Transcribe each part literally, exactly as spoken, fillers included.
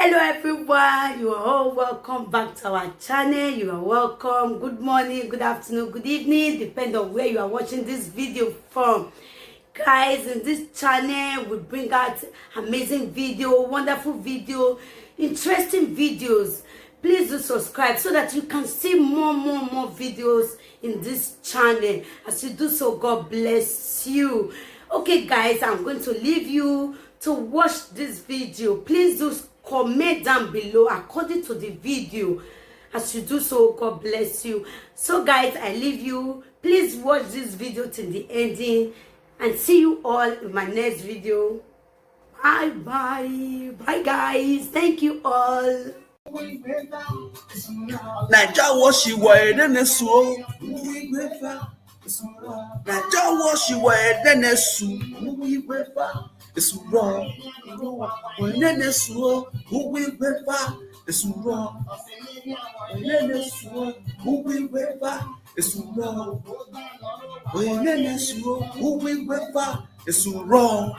Hello everyone, you are all welcome back to our channel. You are welcome. Good morning, good afternoon, good evening, depend on where you are watching this video from. Guys, in this channel we bring out amazing video, wonderful video, interesting videos. Please do subscribe so that you can see more, more, more videos in this channel. As you do so, God bless you. Okay guys, I'm going to leave you to watch this video. Please do comment down below according to the video. As you do so, God bless you. So guys, I leave you. Please watch this video till the ending, and see you all in my next video. Bye bye. Bye guys. Thank you all. Naija wash iwa ede nesu o. Naija wash iwa ede nesu. Esu ro. Ede nesu o. Uwe iwe fa. Esu ro. Ede nesu o. Uwe iwe fa. Esu ro. Ede nesu o. Uwe iwe fa. Esu ro.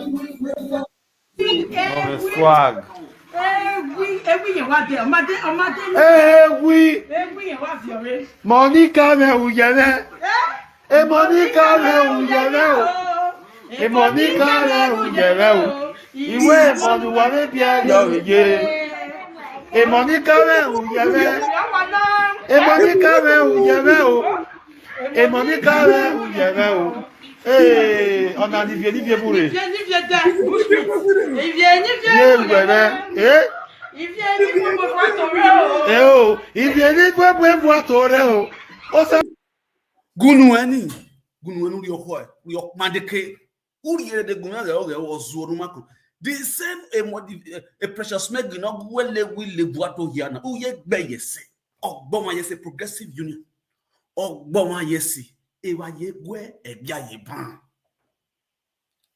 Uwe iwe fa. Swag. Ewi, ewi yẹn wá bẹ, ọmọdé, ọmọdé. Ewi. Ewi yẹn wá bẹ ọ̀rẹ́. Monica rẹ̀ ò yẹ rẹ̀. E Monica rẹ̀ ò yẹ rẹ̀ o. E Monica rẹ̀ ò yẹ rẹ̀ o. Ìwé ìmọ̀lúwà rẹ̀ bí ẹ yọ òye. E Monica rẹ̀ ò yẹ rẹ̀. E Monica rẹ̀ ò yẹ rẹ̀ o. E Monica rẹ̀ ò yẹ rẹ̀ o. Ee, ọ̀nà nìbíyẹ nìbíyẹ búre. Nìbíyẹ nìbíyẹ dẹ. Nìbíyẹ nìbíyẹ Yé búre. Ìwẹ̀ rẹ̀. Ee. Nìbíyẹ nìbíyẹ búre fún àtọ̀rẹ́ o. Ee o, ìbíyẹ nìbíyẹ búre fún àtọ̀rẹ́ o. Ó sá. Gunu ẹni, gunu ẹni rí ọkọ ẹ, rí ọkọ máa dé ké. Uri yere de gunu ẹ, ọ̀rẹ́ ọ̀rẹ́ ọ̀zù ọdún mákò. The same a modi a Precious Meg na wele wile buato yana. Uye gbe yese. Ọgbọ́n wa yese Progressive Union. Ọgbọ́n wa yese. Ewa ye gwe ẹgbẹ́ ayé ban.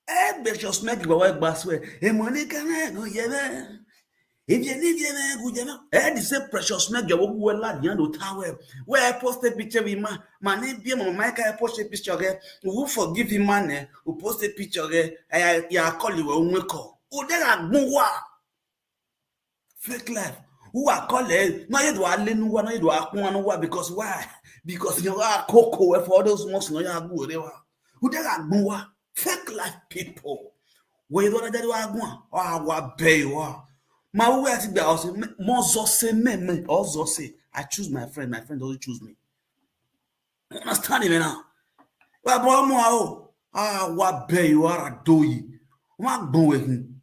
E Precious Meg wa wa gba swear. E Monica na go yere. If you need you go yere. E the same Precious Meg wa wa la yan do tawe. Where I post a picture with ma. Ma ni bi mo Michael post a picture ge. Who forgive him man eh? Who post a picture ge? I ya call you we ko. O de la gbun wa. Fake life. Who are calling? No, you do a lenu wa, no, you do a kun wa because why? Because you are cocoa for all those months no ya go re wa. Who de la gbun wa? Fake life people. Where you don't do a gun? Ah, wa be you are. Ma who ati gba o se mo zo se me me o zo se. I choose my friend, my friend doesn't choose me. You understand me now? Wa bo mo a o. Ah, wa be you are a doyi. Wa gbon we hin.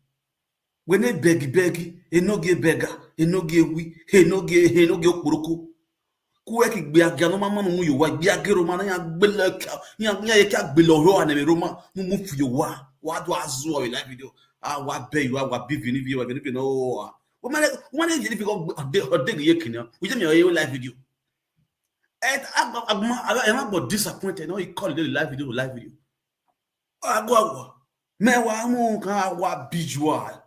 We ne begi begi, enoge bega, enoge wi, enoge enoge okporoko. Kuwe ki gbe agi ano mama mu yo wa gbe agi ro ma na ya gbe le ka, ya ya ye ka gbe lo ro ane me ro ma mu mu fu yo wa. Wa do azu o live video. Ah, wa be you, wa bi vini vi, wa vini vi no. Wo ma le, wo ma le vini vi ko de de ye kini. Wo je mi o ye live video. E agba agma e ma gbo disappointed no, he call the live video live video. Agwa agwa. Me wa mu ka wa visual.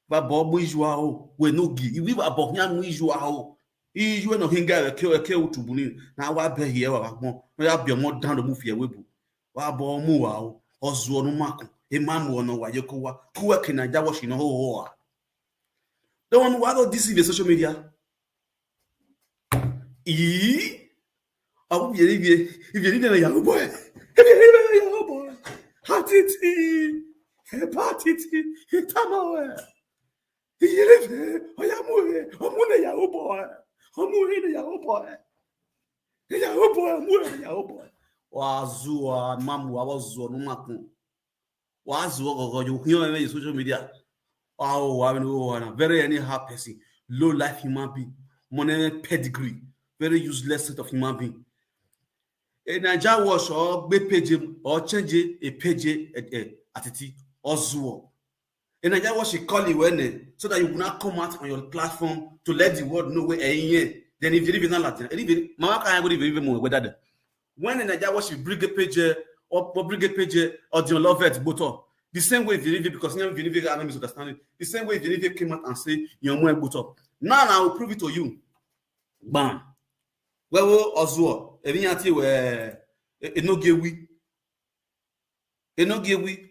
Ba bo mu visual o. We no gi. Iwi ba bo nya mu visual o. Iwe no hinga we ke ke utubuni. Na wa be here wa mo. No ya bi mo dan do mu fie we bu. Wa bo mu wa o. Ozu onu mako. E ma mu ono wa ye ko wa. Kuwe ke na ja wo shi no ho ho a. Don't want wa do this in the social media. Ii. Abu bie bie. Bie bie na Yahoo boy. Bie bie na Yahoo boy. Hatiti. Hepatiti. Hitamawe. Iyeleve. Oyamuhe. Omune Yahoo boy. Omuhe na Yahoo boy. Yahoo boy. Omuhe na Yahoo boy. Wa zu wa mamu wa zu onu makun. Wa zu ogogo yo hion me social media. Wa o wa me no wa na very anyhow person. Low life human being. Money pedigree. Very useless set of human being. A Naija wash or gbe page or change a page eh, eh, atiti or zuo. A Naija wash call you when eh, so that you will not come out on your platform to let the world know where eh, eh. Then if you even not like if you mama can go even more whether when a Naija wash bring a page eh, or or bring a page eh, or the love it but the same way Vinivi because now Vinivi have a misunderstanding. The same way Vinivi came out and say your more but now I will prove it to you. Bam. Wewe ozuo ebi ya ti we enoge wi enoge wi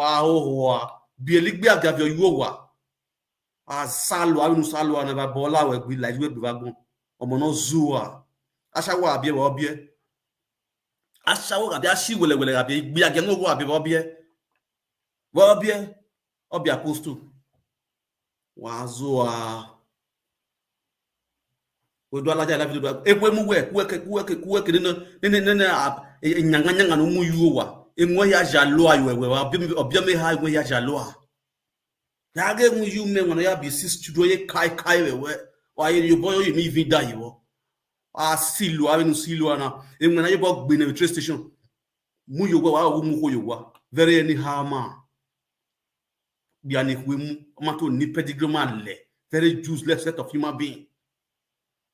Wa ho ho wa. Bi eligbe abiavio yuo wa. Asalo, awinu salo, ana ba bola we gbi la, we gbi va gbon. Omo no zuwa. Ashawo abie wa obie. Ashawo abie, ashi wele wele abie, igbi age no wa abie wa obie. Wa obie. Obie apostle. Wa zo a. Odo alaja la video. Ekwe mu we, kuweke, kuweke, kuweke, nene, nene, nene, a, e, e, nyanga, nyanga, no mu yuwa. Enwe ya jalo ayo, ewe, wa, obi, obi me ha, enwe ya jalo a. Ya ge mu yu me, wana ya bi sis chudo ye kai, kai, we, we. Wa ye yo boy, yo mi vida yo. A silo, a nu silo ana. Enwe na yo bo gbe ne train station. Mu yo wa, wa, mu ko yo wa. Very anyhow man. Bi ani kwe mu, ma to ni pedigree ma le. Very useless set of human being.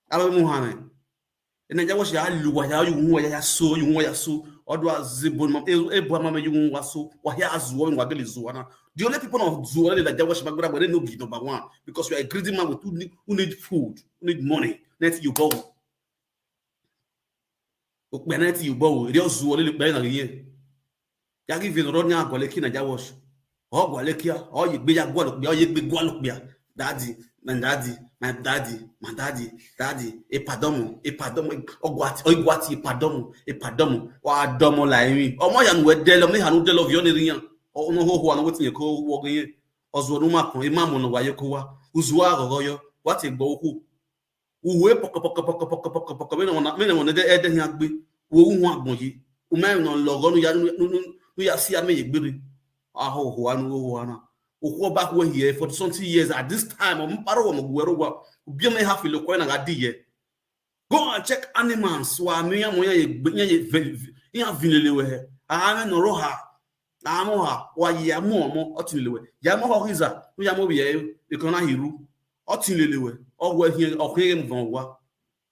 Abe mu ha me. Ene ja wo shi alu wa ya yu wa ya so, yu wa ya so. Odo azibo ma, e, e bo ma me yu wa so. Wa ya azu wa gele zu wa na. The only people of zu wa le ja wo shi ma gbara, but they no be number one because you are a greedy man with who need, who need food, who need money. Net you go. Ukpene ti yubo o, ri ozu ole ukpene na yen. Ya gi vin ro ni agwale ki na ja wash. O gwale kia, o ye gbe ya gwalo pe, o ye gbe gwalo pe. Daddy, my daddy, my daddy, my daddy, daddy, e pardon mo, e pardon mo, o gwati, o gwati, e pardon mo, e pardon mo. Wa domo la yin. Omo ya nu we de lo, me ha nu de lo vi o ni riyan. O no ho ho anu wetin ye ko wo gen yen. Ozu onu ma kan, e ma mo no wa ye ko wa. Uzu a gogo yo, wa ti gbo oku. Uwe poko poko poko poko poko poko. Me no na, me no na de ede hin agbe. Wo wu agbon yi. Ume no logo nu ya, nu, nu, nu, nu ya si ame ye gbere. Aho ho anu ho ana. Okwo back we here for something years at this time. O mparo wo mo gwero wa. Obi me ha filo ko na ga di ye. Go and check animals. Wa mi ya mo ya ye gbe, ya ye ve-, ve-, ya vinlele we. A me no ro ha. Amo ha, wa ye amo omo, otinlewe. Ya mo ho hiza, nu ya mo bi ye, e kan na hiru. Otinlewe, o we hin, o hin mo wa.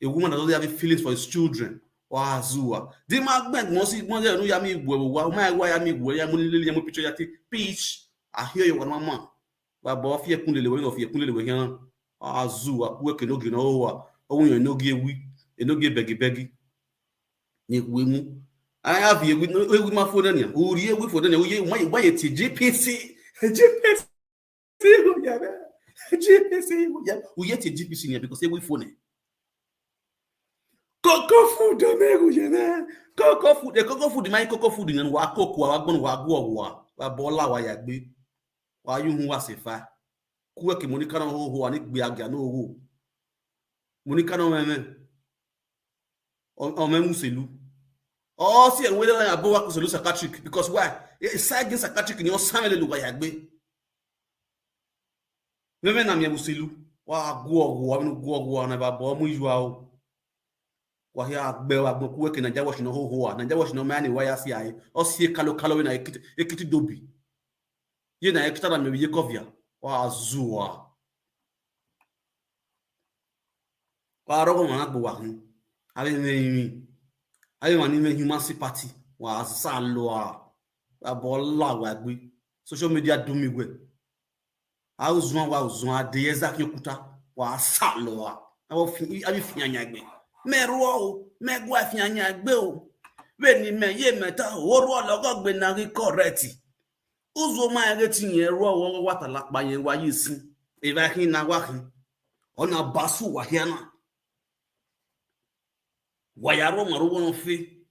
A woman that doesn't have feelings for his children. Wa zuwa. Di ma gbe mo si, mo je nu ya mi gwe wa, ma wa ya mi gwe, ya mo lele, ya mo picture ya ti, peach. I hear you, one mama. Wa bo fi ekun lele we, no fi ekun lele we yan. A zu wa ku eke no gi no wa. O wu yan no gi ewi, e no gi begi begi. Ni we mu. A ya fi ewi, no, ewi ma fo dani. U ri ewi fo dani. U ye, wa ye, wa ye ti G P C. G P C u ya na. G P C u ya. U ye ti G P C ni because ewi fo ne. Koko food o me u ya na. Koko food, e koko food ma koko food ni wa koko wa gbon wa gwo wa. Wa bo la wa ya gbe. Wa yu hun wa se fa. Kuwe ki Monica no ho ho ani gbe agi no ho. Monica no me me. O, o me mu selu. O si en wele na bo wa ku selu psychiatric because why? E sa gi psychiatric ni o sa me le lu wa ya gbe. Me me na mi mu selu. Wa gwo gwo, wa mi gwo gwo na ba bo mu yu a o. Wa hia agbe wa gbon kuwe ke Naija wash no ho ho a. Naija wash no mani wa ya si ai. O si e kalo kalo we na Ekiti, Ekiti dobi. Ye na Ekiti na me ye kovia. Wa zua. Wa rogo ma na gbo wa hin. Ave me yin. Ave ma ni me human sympathy. Wa sa lo a. Wa bo la wa gbe. Social media do me we. A uzun wa uzun a de eza ki okuta. Wa sa lo a. A wo fi, a bi fi anya gbe. Me ro o, me gwa fi anya gbe o. We ni me ye me ta o ro lo go gbe na ri correct. Uzo ma ege ti yen ro wo wa ta lapa yen wa yi sin. E ba hin na wa hin. Ona basu wa hia na. Wa ya ro ma ro wo no fe.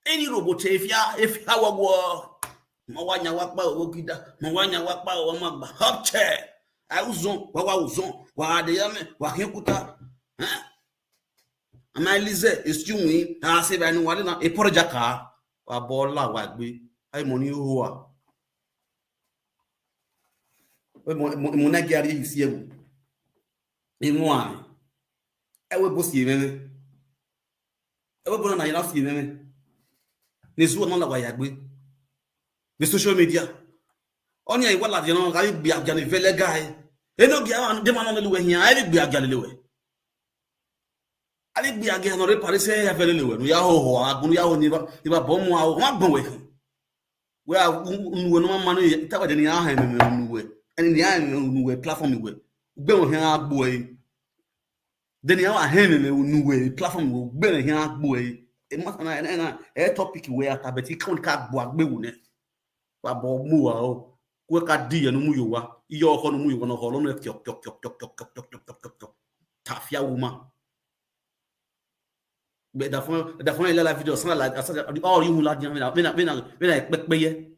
Eni ro bo te fia, e fia wa wo. Ma wa nya wa pa o gida, ma wa nya wa pa o ma gba. Hop che. A uzon, wa wa uzon, wa de ya me, wa hin kuta. Hein? Ama Elize, excuse me, a se ba ni wa na, e poro jaka. Wa bo la wa gbe. Ai mo ni ho a. We mo, mo, mo na gi ari isi ewu. Imo a. E we bo si ememe. E we bo na ya na si ememe. Ni su na la wa ya gbe. Ni social media. Oni ai wala de no ga bi agia ni vele ga e. E no gi a de ma no le we hin, ai bi agia le we. Ali gbe age no re pare se ya vele le we. Nu ya ho ho a, nu ya ho ni ba, ni ba bo mu a o, ma gbon we. We a, nu we no ma ma no ye, ta ba de ni a ha me me nu we. Ani ni a me nu we platform we. Gbe won he a gbo e. De ni a wa he me me nu we platform we. Gbe won he a gbo e. E ma na, na, na, e topic we a ta be ti kan ka gbo agbe wu ne. Wa bo mu wa o. Kwe ka di ye nu mu yo wa. Iyo ko nu mu yo wa no ho lo no kyo kyo kyo. Tafia woman. Be da fun, da fun ile la video san la, asa, oh, you la dia, me na, me na, me na pe pe ye.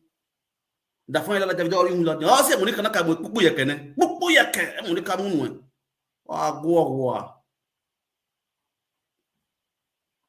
Da fun ile la video, oh, you la dia. Oh, se mo ni kana ka mo pupu ye kene. Pupu ye ke, mo ni ka mu nu e. Wa gwo gwo a.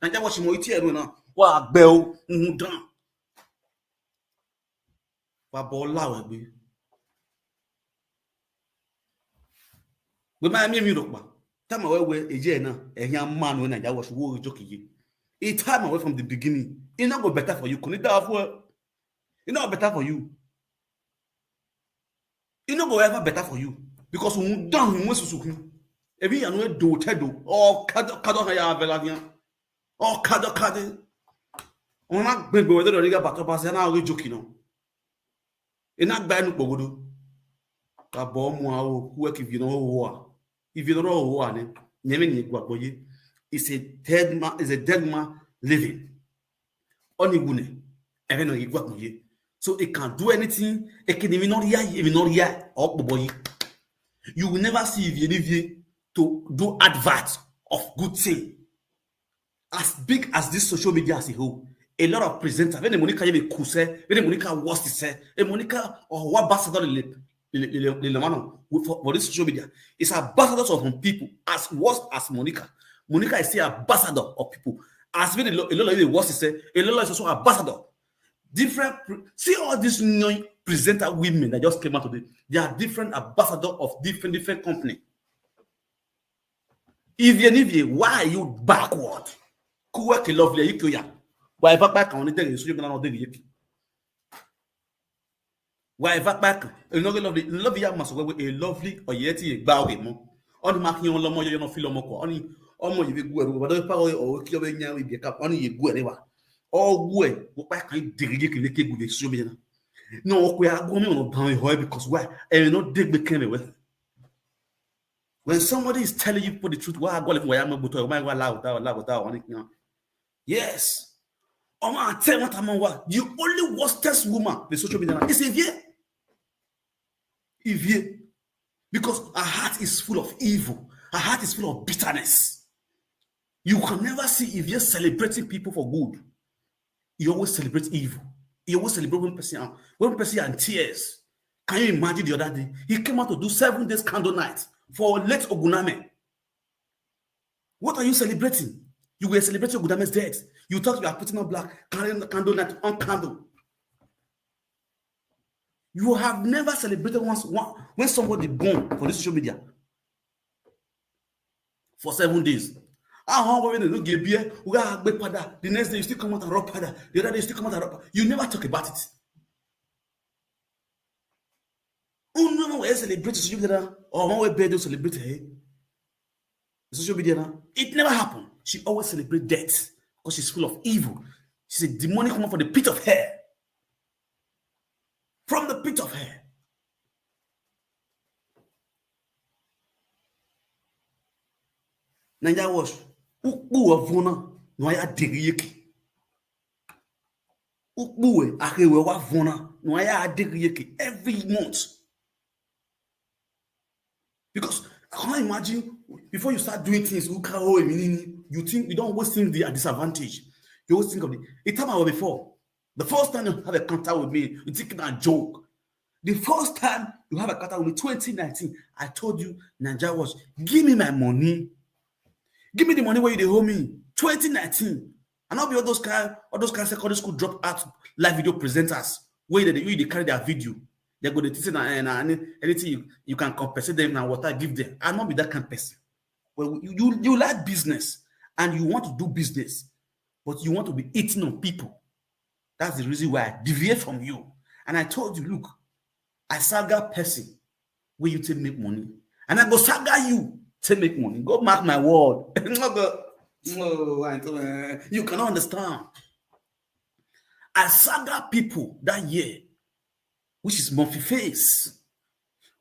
Naija Watch mo iti ẹ̀rọ náà. Wà á gbẹ o, ń dán. Wà á bọ̀ ọ́ láwẹ̀ gbé. Gbé máa mí mi rò pa. Táwọn ẹ̀wẹ̀ èyí ẹ̀ náà, ẹ̀yin á máa nù Naija Watch wo ojú kìí. It time away from the beginning. It no go better for you. Kò ní dáa fún ẹ. It no go better for you. It no go ever better for you. Because òun dáhùn ìwé sùsùkú. Èmi ìyànú ẹ̀ dò tẹ́ dò. Ọ̀ kájọ́ kájọ́ kan yà á fẹ́ láfíà. Ọ̀ kájọ́ kájọ́. Wọn á gbẹgbẹ wẹ́dẹ́ lọ rí gàbà tó bá ṣe náà rí jókì náà. Iná gba ẹnu pògodo. Kàbọ̀ ọmọ àwọn òkú ẹ̀ kì í fi náà wò wá. If you don't know who are, nyɛmɛ ni egwa kpɔ ye. It's a dead man, it's a dead man living. Ɔni wune, ɛmɛ no egwa kpɔ ye. So it can do anything. It can even not hear, even not hear or kpɔ ye. You will never see Ivie Nivie to do advert of good thing. As big as this social media as a whole, a lot of presenters, when the Monica even kuse, when the Monica was to say, a Monica or what ambassador le le le le le mano for, for this social media. It's ambassadors of some people as worse as Monica. Monica is still ambassador of people. As when a lot a lot of people was to say, a lot is also ambassador. Different pre- see all these new presenter women that just came out today. They are different ambassador of different different company. Ivie Nivie, why are you backward? Kuwa ke lovely yiki ya. Why va pa kan ni dere so na dere yiki. Why va pa kan? E no lovely, lovely ya maso we e lovely oyeti e gba oge mo. Oni ma ki on lomo yo no fi lomo ko. Oni omo yi be gu eru, wa do pa o ki o be nya wi bi ka oni ye gu ere wa. O gu e, wo pa kan dere yiki le ke gu de so be na. No, o ko ya gu mi no dan ho because why? E no degbe kan be we. When somebody is telling you put the truth, why go live where I'm going to why go allow that allow that one now. Yes. Oh man, tell what I'm on what. The only worstest woman the social media is Ivie. Ivie. Because her heart is full of evil. Her heart is full of bitterness. You can never see Ivie celebrating people for good. He always celebrates evil. He always celebrates when person are when person are in tears. Can you imagine the other day? He came out to do seven days candle night for late Oguname. What are you celebrating? You were celebrating Oguname's death. You thought you are putting on black, carrying the candle night on candle. You have never celebrated once one, when somebody born for this social media for seven days. How when they don't give beer, we are big pada. The next day you still come out and rock pada. The other day you still come out and rock pada. You never talk about it. Who never will celebrate social media or one way bed to celebrate her? Social media now. It never happened. She always celebrate death because she's full of evil. She's a demonic woman from the pit of hell. From the pit of hell. Naija Watch. Ukpu of Vona, no ya deri yeki. Ukpu we, akewe wa Vona, no ya deri yeki every month. Because I can't imagine before you start doing things, you can't hold a meaning. You think you don't always think they are disadvantaged. You always think of the, the time I was before. The first time you have a contact with me, you think a joke. The first time you have a contact with me, twenty nineteen, I told you, Naija Watch, give me my money. Give me the money where you dey owe me. twenty nineteen. And I'll be all those kind, all those kind of secondary school drop out live video presenters. Where they, you they carry their video. They go to say na, na any- anything you, you can compensate them now, what I give them. I'll not be that kind of person. Well, you, you you like business and you want to do business, but you want to be eating on people. That's the reason why I deviate from you. And I told you, look, I saga person where you take make money. And I go saga you take make money. Go mark my word. No go. No, I don't, eh, you cannot understand. I saga people that year, which is Murphy Face.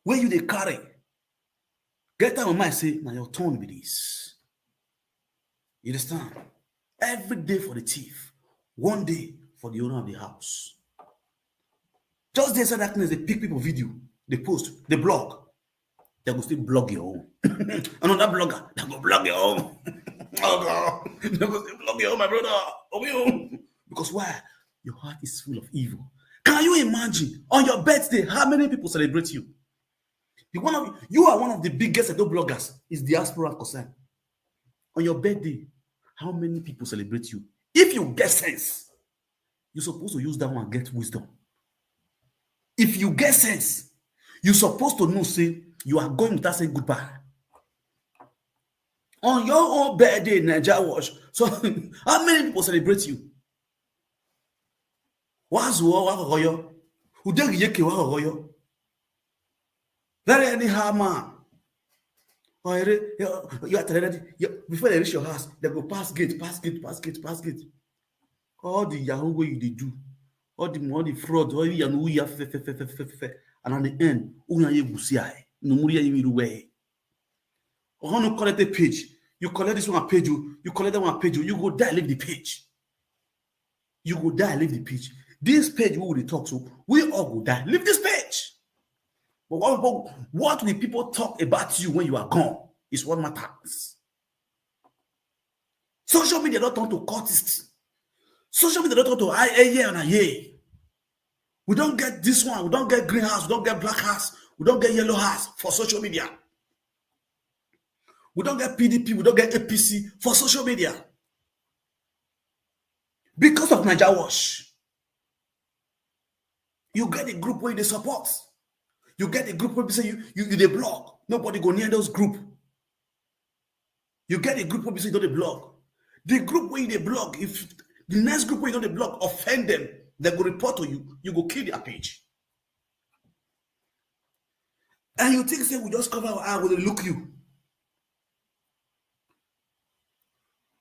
Where you they carry? Get out of my say, now your turn be this. You understand? Every day for the thief, one day for the owner of the house. Just they said that thing is they pick people video, they post, they blog. They go still blog your own. Another blogger, they go blog your own. Oh God, they go still blog your own, my brother. Oh, you. Because why? Your heart is full of evil. Can you imagine on your birthday how many people celebrate you? The one of you are one of the biggest Edo bloggers is diaspora concern. On your birthday, How many people celebrate you? If you get sense, you're supposed to use that one and get wisdom. If you get sense, you're supposed to know say you are going without saying goodbye. On your own birthday, Naija Wash. So how many people celebrate you? Wazuo wa goyo. Udegi yeke wa goyo. Very anyhow man. Or you, you, you are already, you, before they reach your house, they go pass gate, pass gate, pass gate, pass gate. All the yahoo wey you dey do, all the all the fraud, all the yahoo ya fe fe fe fe fe fe, and at the end, una ye gusi ai. No muri ya yimi ruwe. Or no collect a page. You collect this one page, you, you collect that one page, you go die, leave the page. You go die, leave the page. This page we will talk, so we all go die, leave this page. But what, what, what will people talk about you when you are gone is what matters. Social media don't turn to cultists. Social media don't turn to I A and I A. We don't get this one. We don't get green house. We don't get black house. We don't get yellow house for social media. We don't get P D P. We don't get A P C for social media. Because of Naija Wash. You get a group where they support. You get a group where they say you, you, you they block. Nobody go near those group. You get a group where they say you don't block. The group where they block, if the next group where you don't block offend them, they go report to you. You go kill their page. And you think say we just cover our eye, we dey look you.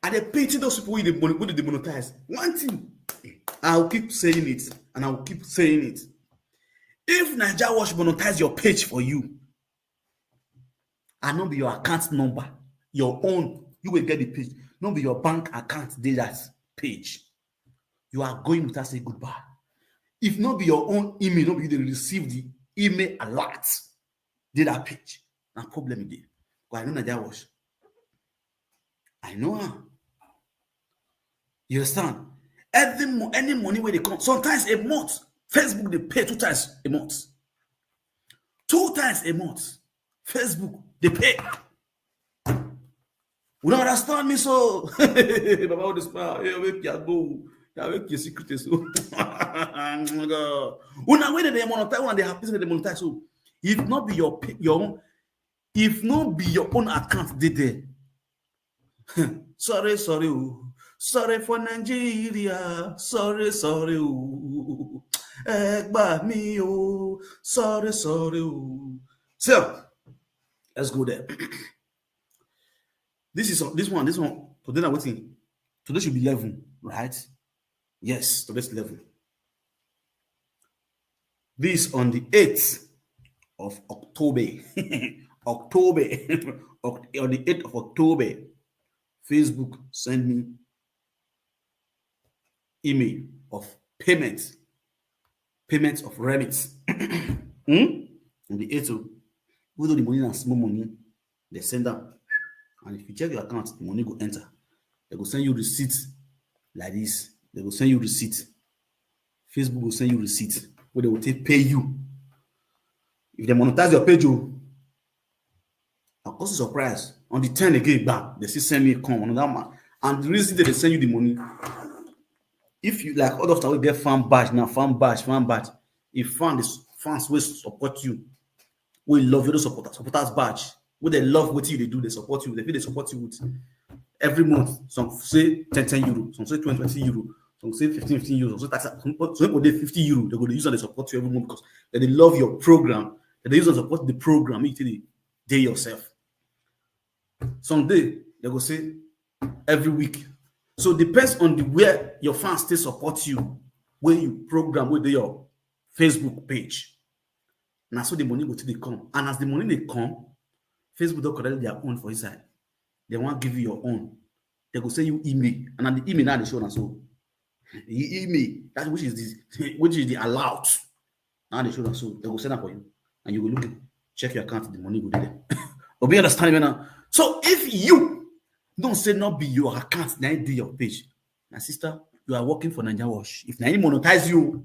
And they pity those people with the money, with the monetize. One thing, I'll keep saying it, and I'll keep saying it. If Naija Wash monetize your page for you, and not be your account number, your own, you will get the page. Not be your bank account, dey that page. You are going without say goodbye. If not be your own email, not be you dey receive the email alert, dey that page. Na problem e dey. But I know Naija Wash. I know am. You understand? Every mo- any money where they come, sometimes a month, Facebook they pay two times a month. Two times a month, Facebook they pay. You don't understand me, so Baba with the smile. Hey, wake your go. Yeah, wake your secret. So, una when they monetize, when they happy, they monetize. So, if not be your pa- your own, if not be your own account, dey there. Sorry, sorry, oh. Sorry for Nigeria. Sorry, sorry, oh. Ẹ gbà mí o. Sorry, sorry, oh. So, let's go there. This is this one. This one. Today na wetin? Today should be eleven, right? Yes, today's eleven. This on the eighth of October. October. Oct- on the eighth of October, Facebook send me email of payment, payment of remit. Hmm? On the eighth of, even though the money na small money, they send am. And if you check your account, the money go enter. They go send you receipt like this. They go send you receipt. Facebook will send you receipt where they will take pay you. If they monetize your page, oh, I cause a surprise. On the ten again, bam, they still send me come another man. And the reason that they send you the money, if you like all of that, we get fan badge now, fan badge, fan badge. If fan is fans will support you, we love you, the supporters, supporters badge. When they love what you they do, they support you. They feel they support you with every month. Some say ten, ten euro, some say twenty, twenty euro, some say fifteen, fifteen euro, some say thirty, some people, some people dey fifty euro. They go dey use and they support you every month because they, they love your program. They, they use and support the program. You take the day yourself. Some day they go say every week. So it depends on the where your fans still support you when you program with your Facebook page. Now so the money go to the come, and as the money they come, Facebook don't collect their own for inside. They want give you your own. They go send you email, and at the email now they show now so the email that which is this which is the allowed. Now they show now so they go send that for you, and you go look it, check your account, the money go there. But we understand me now. So if you don't say not be your account, now do your page, my sister, you are working for Naija Wash. If na him monetize you,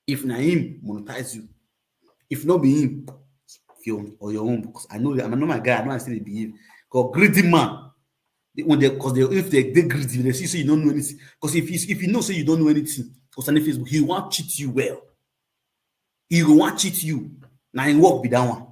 if na him monetize you, if not be him, if you or your own, because I know I know my guy, I know I still dey behave. Cause greedy man, They, when they, because they, if they, they greedy, they see say you don't know anything. Because if you, if you know say you don't know anything concerning Facebook, he want cheat you well. He go want cheat you. Now he work be that one.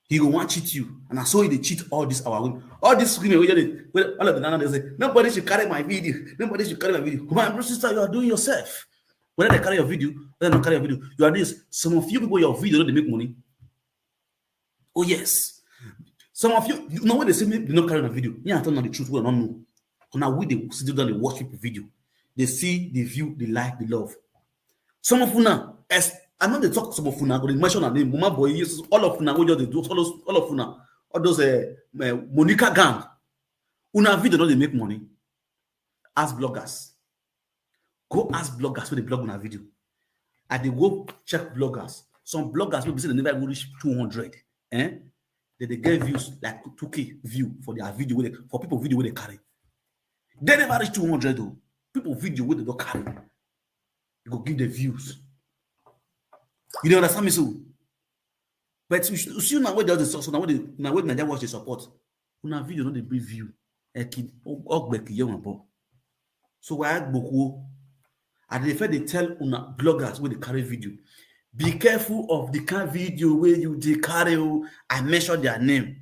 He go want cheat you. And I saw he dey cheat all these our women. All these women, wey just dey, wey all of them now they say, "Nobody should carry my video. Nobody should carry my video." My sister, you are doing yourself. Whether they carry your video, whether they not carry your video, you are this. Some of you people, your video don't dey make money. Oh yes. Some of you, you know what they say, maybe they not carry the video. Yeah, I tell you the truth, we don't know. Now we dey sit down, they watch people video. They see, they view, they like, they love. Some of una, as I know they talk, some of una, go dey mention her name, Mama Boy, yes, all of una, we just dey do, all those, all of una, all those, uh, uh, Monica gang. Una video don't they make money as bloggers. Go ask bloggers wey dey blog una video. I dey go check bloggers. Some bloggers wey be say they never even reach two hundred. Eh? They dey get views like two K view for their video wey they, for people video wey they carry. They never reach two hundred though. People video wey they don't carry. You go give the views. You dey understand me so? But you should, you see now where they just dey so now where they now where Naija watch dey support. Una video no dey bring view. Eki ogbeki ye wan bo. So why gboko? I dey first dey tell una bloggers wey dey carry video. Be careful of the kind video wey you dey carry o. I mention their name.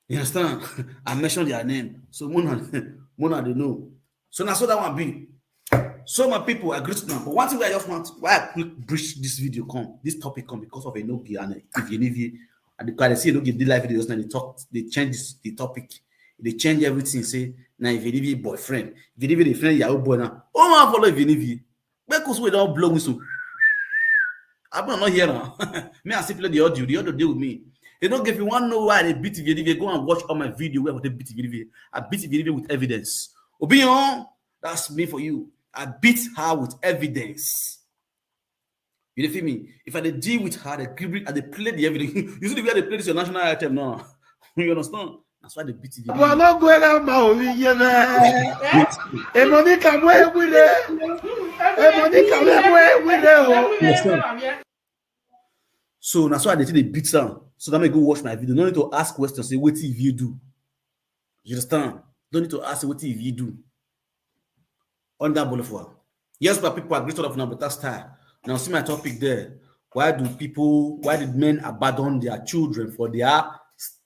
You understand? I mention their name. So Mona, Mona they know. So now so that one be. So my people, I greet now. But one thing I just want, why I quick bridge this video come, this topic come because of Enogie and Ivy Ivy. And the, I see Enogie did live videos now. They talk, they change this, the topic. They change everything. Say now Ivy Ivy boyfriend. Ivy Ivy the friend Yahoo boy now. Oh man, follow Ivy Ivy. Because we don't blow whistle. I'm not here now. Me, I still play the audio. The audio deal with me. You know, if you want to know why they beat Ivy Ivy, go and watch all my video where they beat Ivy Ivy. I beat Ivy Ivy with evidence. Obion, that's me for you. I beat her with evidence. You dey feel me? If I dey deal with her, they give it, I dey play the evidence. You see the way they play this your national item now. You understand? That's why they beat Ivy Ivy. Bwana gwera ma obi ye me. Emonika mwe wire. Emonika mwe wire o. Understand? So that's why they say they beat am. So that make you go watch my video. No need to ask questions. Say, "What if you do?" You understand? Don't need to ask, "What if you do?" Under Boulevard. Yes, my people, I greet all of now better style. Now see my topic there. Why do people, why did men abandon their children for their s-,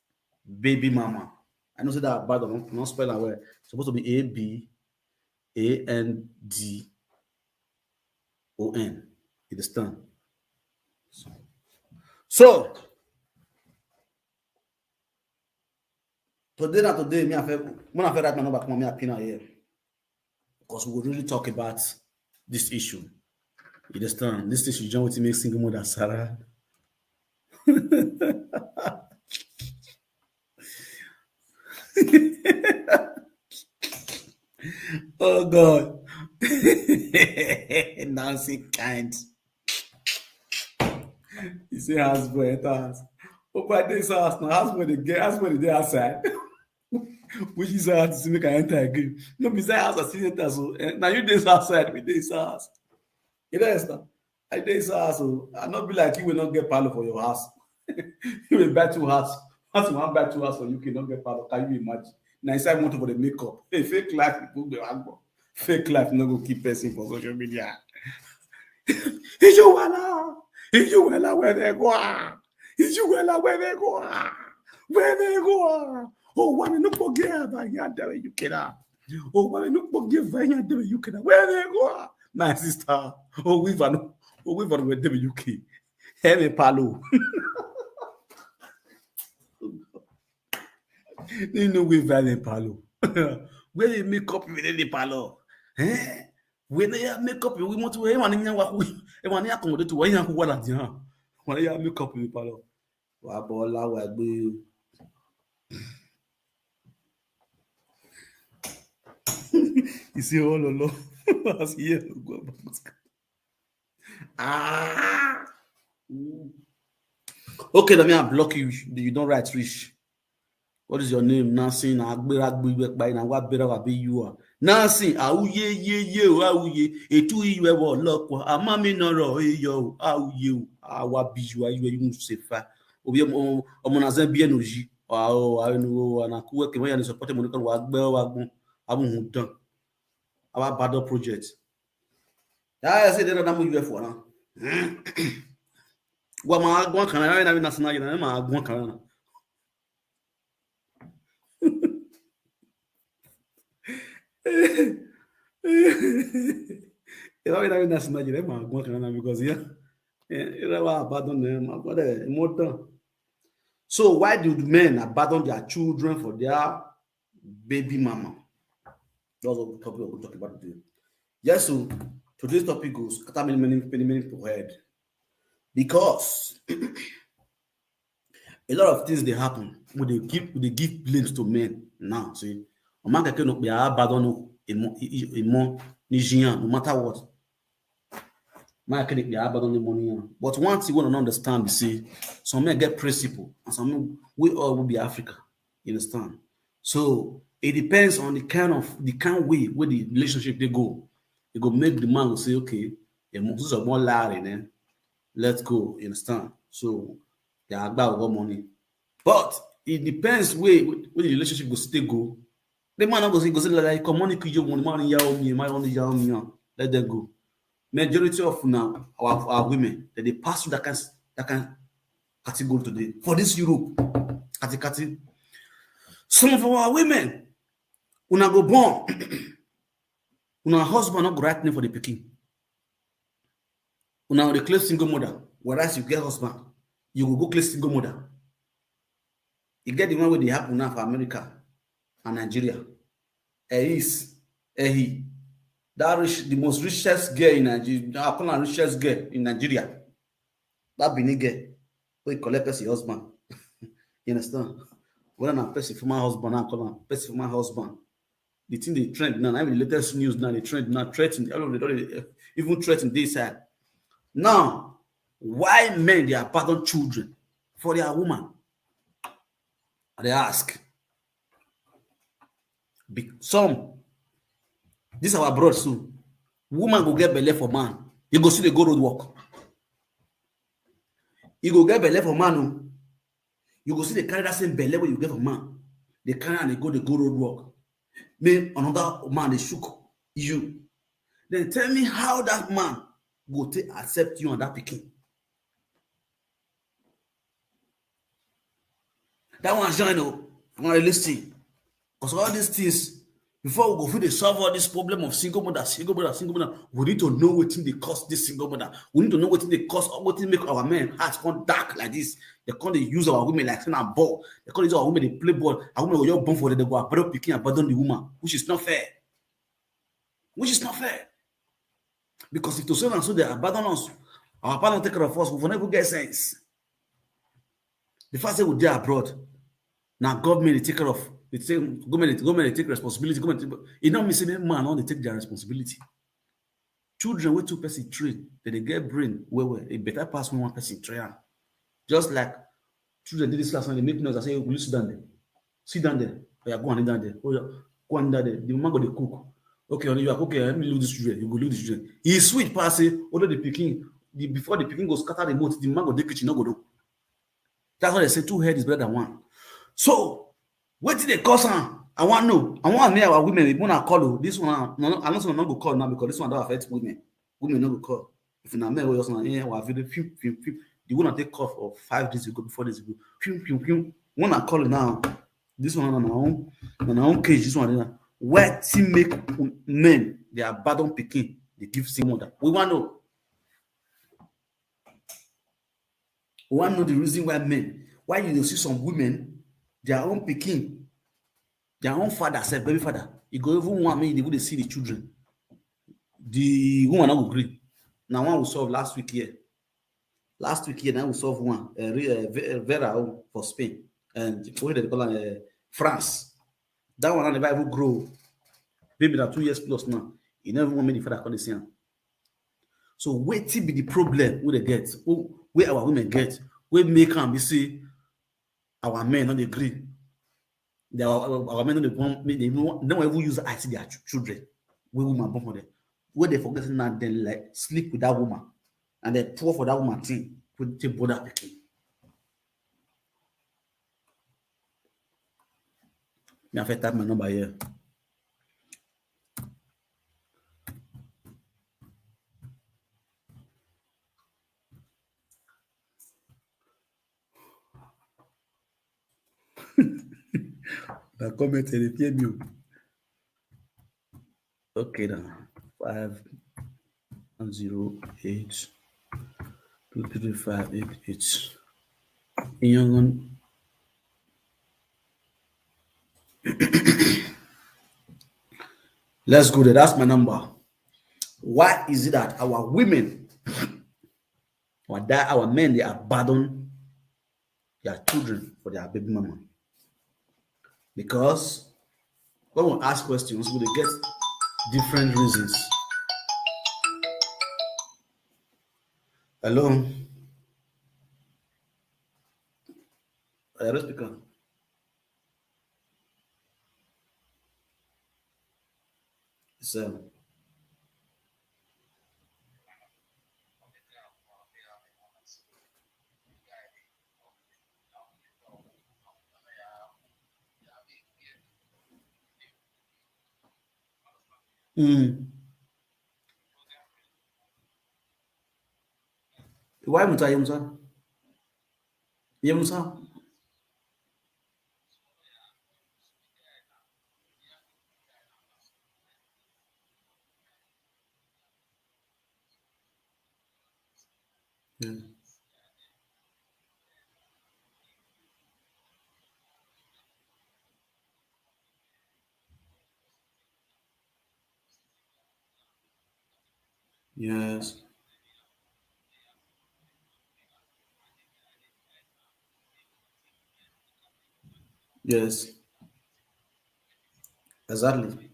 baby mama? I know say that abandon, don't, don't spell am well. It's supposed to be A B A N D O N. You understand? So, today na today, me I feel, when I feel right my number come on, me I pin out here. Because we will really talk about this issue. You understand? This issue, John, what make single mother Sarah. Oh God. Nancy kind. You say house boy enter house. Oh, but this house now, house boy dey get, house boy dey dey outside. Which is how to make I enter again. No be say house I see enter so. Eh, now you dey outside, we dey house. You dey understand? I dey house o. I not be like you will not get palo for your house. You will buy two house. Once you want buy two house for U K, not get palo. Can you imagine? Now inside motor for the makeup. Hey, fake life, people dey agbo. Fake life no go keep person for social media. Ijuwala, Ijuwala, where they go? Ijuwala, where they go? Where they go? Oh, why no forget about here there you can? Oh, why no forget about here there you can? Where they go? My sister. Oh, we van. Oh, we van where there you can. Have a palo. You know we van a palo. Where they make up with the palo? Eh? When they make up, we want to, eh, one in our, eh, one in our, we want to, eh, one in our, we want to make up in the palo. Wa bola wa gbe. You see all along. As here go. Ah. Ooh. Okay, let me block you. You don't write rich. What is your name? Nancy, na agbera gbe by na wa bera wa be you are. Nancy, awuye ye ye o, awuye. Etu iwe wo lokwa. Amami no ro eyo o, awuye o. Awa bi you are you you sefa. Obi omo na zen bi enoji. pa o, a nu o, a na ku ke mo ya ni support mo ni kan wa gbe wa gun, a bu hun dan. A wa bad project. Ya, I say that na mo U F O na. Wa ma gun kan na, na national na ma gun kan na. Ẹ bá mi dábìí náà sí Nàìjíríà, ẹ máa gbọ́n kan náà because yeah, ẹ ẹ wá abandon ẹ máa gbọ́n dẹ̀ ẹ mọ́ tán. So why do men abandon their children for their baby mama? That's what the topic we're going to talk about today. Yes, so today's topic goes scatter many, many, many, many people head because a lot of things dey happen. We dey give we dey give blames to men now. See, ọmọ akẹ́kẹ́ no pe a bá dọ́nù ìmọ̀ ìmọ̀ ní jiyàn no matter what. Ọmọ akẹ́kẹ́ pe a bá dọ́nù ìmọ̀ níyàn. But one thing we don't understand be say some men get principle and some men we all will be Africa. You understand? So it depends on the kind of the kind way where the relationship they go. It go make the man go say, okay, ìmọ̀ sísọ gbọ́n láàrin then let's go. You understand? So they are about money. But it depends where where the relationship go still go. The man go say go say like come money could you want money yao me, my only yao me. Let them go. Majority of now our, our women that they pass through that kind that kind category today for this Europe. Kati kati. Some of our women una go born. Una husband not go right name for the picking. Una reclaim single mother, whereas you get husband, you go go claim single mother. You get the one where they happen now for America and Nigeria. Eis, Ehi, that rich, the most richest girl in Nigeria. I call her richest girl in Nigeria. That Benin girl, we collect person husband. You understand? When I'm person for my husband, I call him person for my husband. The thing they trend now, I mean, the latest news now, they trend now, threaten, all of the, all the, even threaten this side. Now, why men they abandon children for their woman? I dey ask. Be, some, this our abroad so, woman go get belle for man, he go still dey go road work. He go get belle for man o, you go still dey carry that same belle wey you get for man, dey carry am dey go dey go road work. Make another man dey shook you. Then tell me how that man go take accept you and that pikin. That one join o, una dey listen. Because all these things, before we go fit dey solve all this problem of single mother, single mother, single mother, we need to know wetin dey cause this single mother. We need to know wetin dey cause wetin make our men heart come dark like this. They come dey use our women like say na ball. They come dey use our women dey play ball. Our women go just born for them, they go abandon pikin, abandon the woman, which is not fair. Which is not fair. Because if to say na so they abandon us, our papa don take care of us, we for never get sense. The fact say we dey abroad, now government dey take care of, they say government, government dey take responsibility, government, e no mean say make man no dey take their responsibility. Children wey two person train, they dey get brain well well. E better pass when one person train am. Just like children dey this class now, they make noise. I say, will you sit down there? Sit down there. Oh, yeah, go and down there. Oh, yeah, go and down there. The man go dey cook. Okay, honey, you are cooking. Let me leave this children. You go leave this children. He sweet pass say, although the pikin, the, before the pikin go scatter the moat, the man go dey kitchen, no go do. That's why they say two head is better than one. So, wetin dey cause am? I wan know. I wan make our women, we wanna call o. This one, no, no, I know say una no go call now because this one don affect women. Women no go call. If na men wey just na, eh, our video, fiu, fiu, fiu. The one I take call for five days ago, before days ago. Fiu, fiu, fiu. When I call now, this one na my own, na my own case. This one na wetin make men dey abandon pikin, dey give single mother. We wan know. We wan know the reason why men, why you dey see some women, their own pikin, their own father sef, baby father, e go even want make you dey go dey see the children. The woman no go gree. Na one we solve last week here. Last week here, na we solve one. Uh, Re- uh, Ve- uh, Vera own for Spain, and what they call am, uh, France. That one never even grow. Baby na two years plus now. You never want make the father come dey see am. So wetin be the problem wey they get? Who- Wey our women get? Wey make am be say our men no dey gree. They, our, our men no dey want make they even, they no even use eye see their ch- children. Wey woman born for them. Wey they forget say na dem like sleep with that woman and they pour for that woman thing wey take born that pikin. Me, I fit type my number here. Na comment dey fear me o. Okay, now five one zero eight two three five eight eight. Young one. Let's go there. That's my number. Why is it that our women, our, that our men, they abandon their children for their baby mama? Because when we ask questions, we dey get different reasons. Hello? Hello, speaker. So, mm. Why Musa? Yemusa? Yemusa? Yeah. Yes. Yes. Exactly.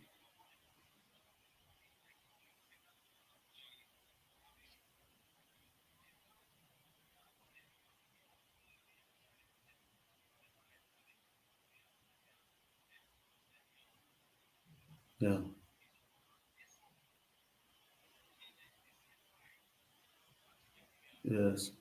Yeah. Yes.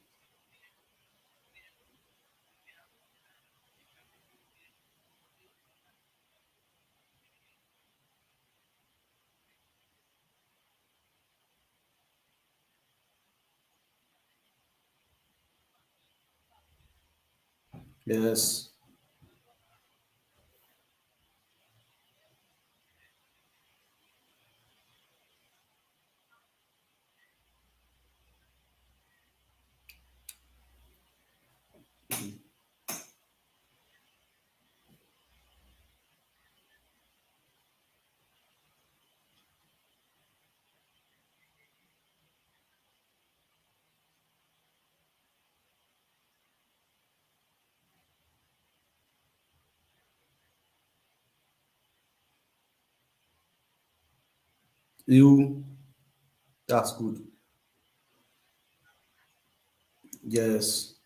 Yes. You, that's good. Yes.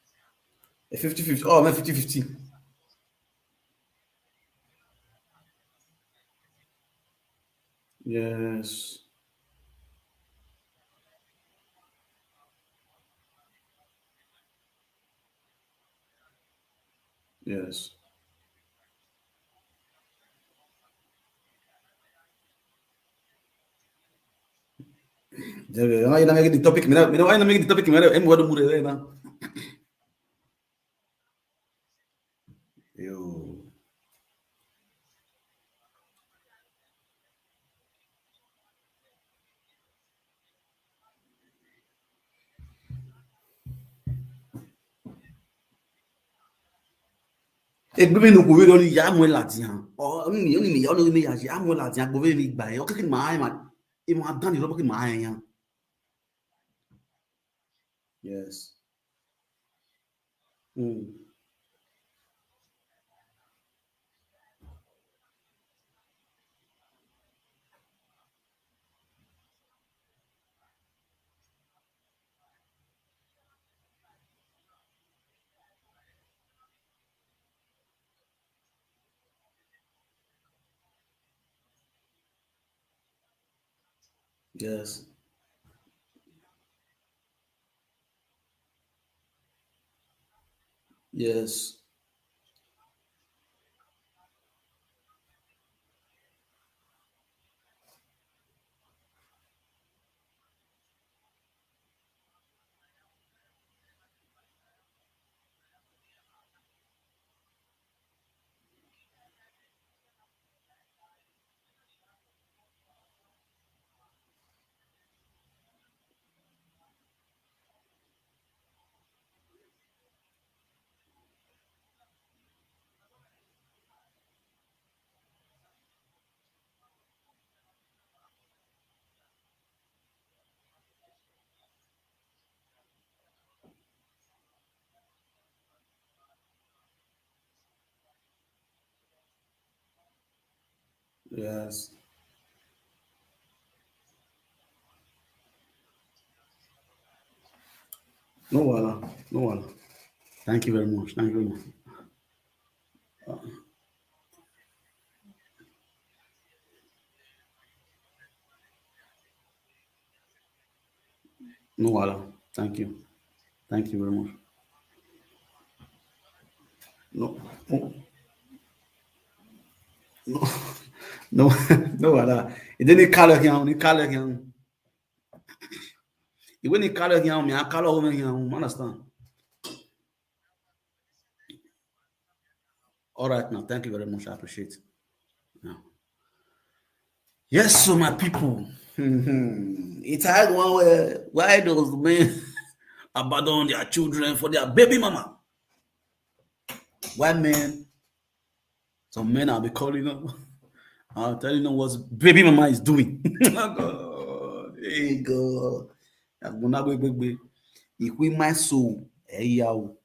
A fifty fifty. Oh, man, fifty fifty. Yes. Yes. Why you not making the topic? Me, me, why you not making the topic? Me, I'm going to move there now. Yo. Egbe mi no ko we do ni ya mo lati han. O ni, o ni mi ya, o ni mi ya, ya mo lati han, gbo we mi gba e. O keke ma e ma, e ma dan ni lo keke ma e yan. Yes. Mm. Yes. Yes. Yes. No wahala, no wahala. Thank you very much. Thank you very much. Uh, No wahala. Thank you. Thank you very much. No. No. No. No. No wahala. E dey ni kalo yan, ni kalo yan. Iwe ni kalo yan, mi a kalo ho yan, understand? All right now, thank you very much. I appreciate. Yeah. Yes, so my people, it's hard one where why those men abandon their children for their baby mama? Why men? Some men I'll be calling up. I'll tell you know what baby mama is doing. Oh God, hey God. Agbona gbegbe. If we my soul, hey yo.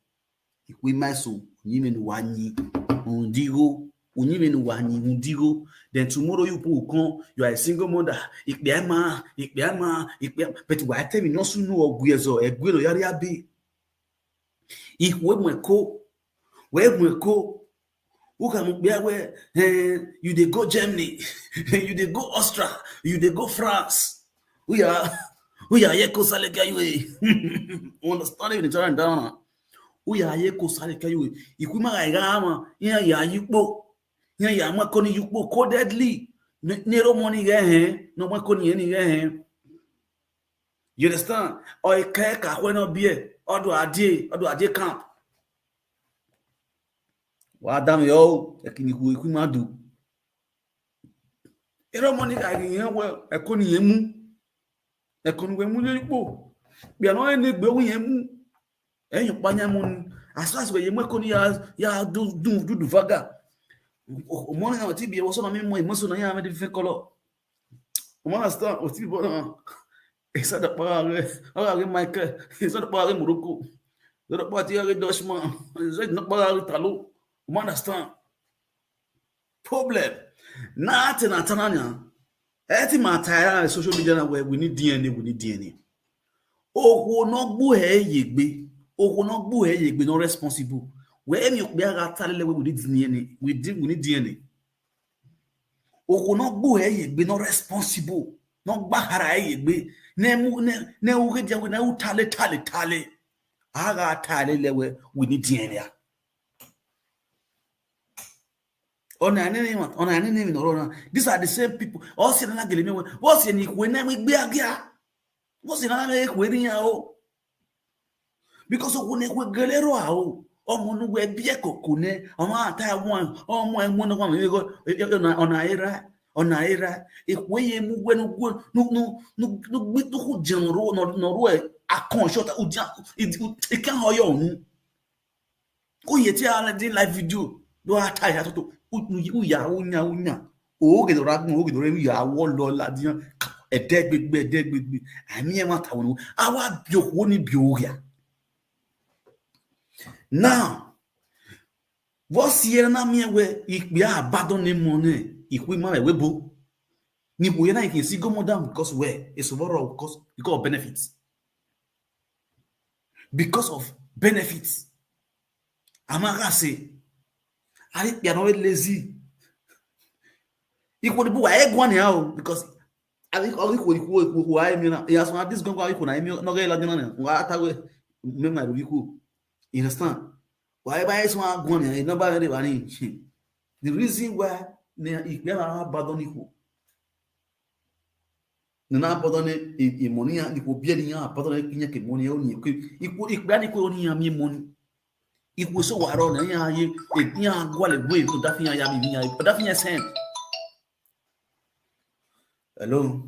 If we my soul, you mean one ye, undigo, you mean one ye, undigo. Then tomorrow you people will come, you are a single mother. Ikpema, ikpema, ikpema. But why tell me no soon no ogwezo, egwelo yari abi. If we mwe ko, we mwe ko, who can be aware, eh, you dey go Germany, you dey go Austria, you dey go France. We are, we are here ko sale ka you, eh. Understand you the time down. We are here ko sale ka you, eh. If we ma ga ma, ya ya yupo. Ya ya ma ko ni yupo ko deadly. Ne ro money ga he, no ma ko ni ni ga he. You understand? Or e ka ka when no be, or do adie, or do adie camp. Wa dam yo, e kini ku ku ma do. Ero money ka gi yen we, e ko ni yen mu. E ko ni we mu le po. Bi ano e ne gbe wi yen mu. E yin pa nya mu ni. As far as we yen mu e ko ni ya, ya do, do, do, do vaga. O, o mo na ti bi e wo so na mi mo, mo so na ya me di fe kolo. O mo understand? O ti bo na. E sa da pa re, ara re Michael. E sa da pa re Morocco. E sa da pa ti re Dutchman. E sa da pa re Italo. O mo understand? Problem. Nothing at Tananya. Eti ma tire social media na we, we need D N A, we need D N A. Owo no gbu he yegbe. Owo no gbu he yegbe, no responsible. We mi o pe ara tale le we, we need D N A. We need, we need D N A. Owo no gbu he yegbe, no responsible. No gba ara he yegbe. Ne mu, ne, ne u ge dia we, ne u tale, tale, tale. Ara tale le we, we need D N A. Ona nini ma, ona nini mi no rona. These are the same people. O si na gele mi we. O si ni ku na mi gbe agia. O si na me ku ni ya o. Because o ku ne ku gele ro a o. Omo nu we bi e ko ku ne. Omo ata won. Omo e mo no kwa mi go. Ona, ona era. Ona era. E ku ye mu we nu ku. Nu, nu, nu, nu gbi tu ku jan ro, no, no ro e. A kon shot. U jan. It, it, it can ho yo nu. Ko ye ti ala di live video. Do ata ya to. U, u, u ya, u nya, u nya. O ge do ra gun, o ge do re ya wo lo la di. E de gbegbe, e de gbegbe. Ami e ma ta wo. Awa bi o ni bi o ya. Now, what si na mi we, if we are abandon ni mo ne, if we ma we bo. Ni wo ye na if you see go more down because where? It's overall because, because of benefits. Because of benefits. Amaga say, I, you are not lazy. If we do, I go on here because I think all equal, equal, equal, who I mean, he has one this gun, equal, I mean, no get like, you know, what I will make my equal. You understand? Why buy this one go on here? Nobody really. The reason why, ne, if we are abandon equal. Nana abandon e, e money ya, ni ko bi ni ya, abandon e kinya ke money ya, o ni ko, iko, iko, ni ko ni ya mi money. Iko so wa ro na ya ye, e ya gwa le gwe, ko da fi ya ya mi ya, da fi ya send. Hello.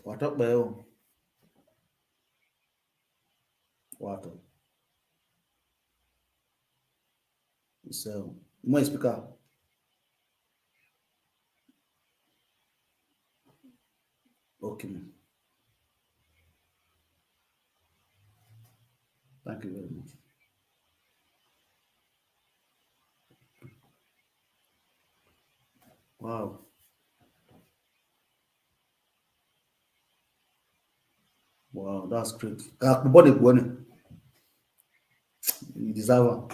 Wa to pe o. Wa to. So, my speaker. Okay, man. Thank you very much. Wow. Wow, that's great. Kakubone Bone. You deserve one.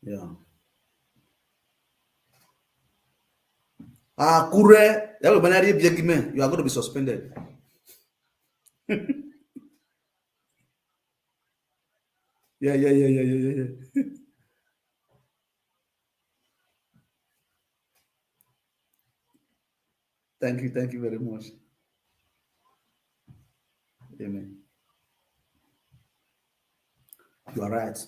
Yeah. Akure, everybody, you are going to be suspended. Yeah, yeah, yeah, yeah, yeah, yeah, yeah. Thank you, thank you very much. Amen. You are right.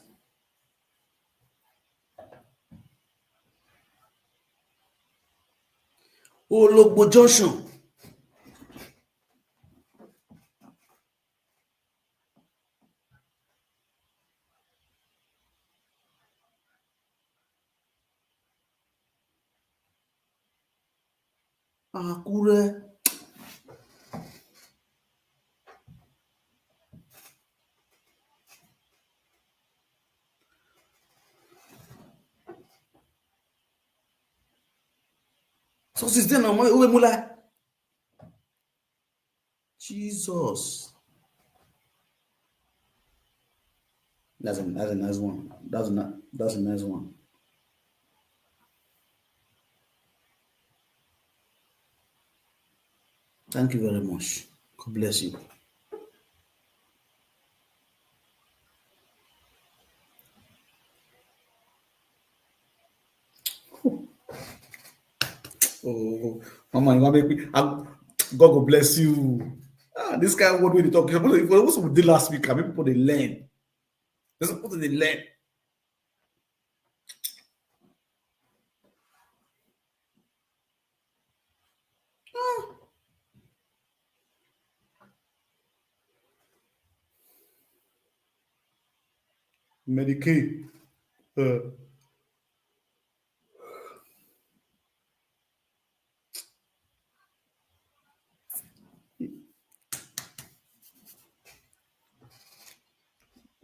Ologbo Junction. Akure. So since then, I'm Uwe Mula. Jesus. That's a, that's a nice one. That's a, ni- that's a nice one. Thank you very much. God bless you. Oh, mama, you want make me? I, God go bless you. Ah, this kind of word wey you talk. You're supposed to, you're supposed to do last week. I mean, people they learn. They're supposed to they learn. Ah. Medicaid. Uh,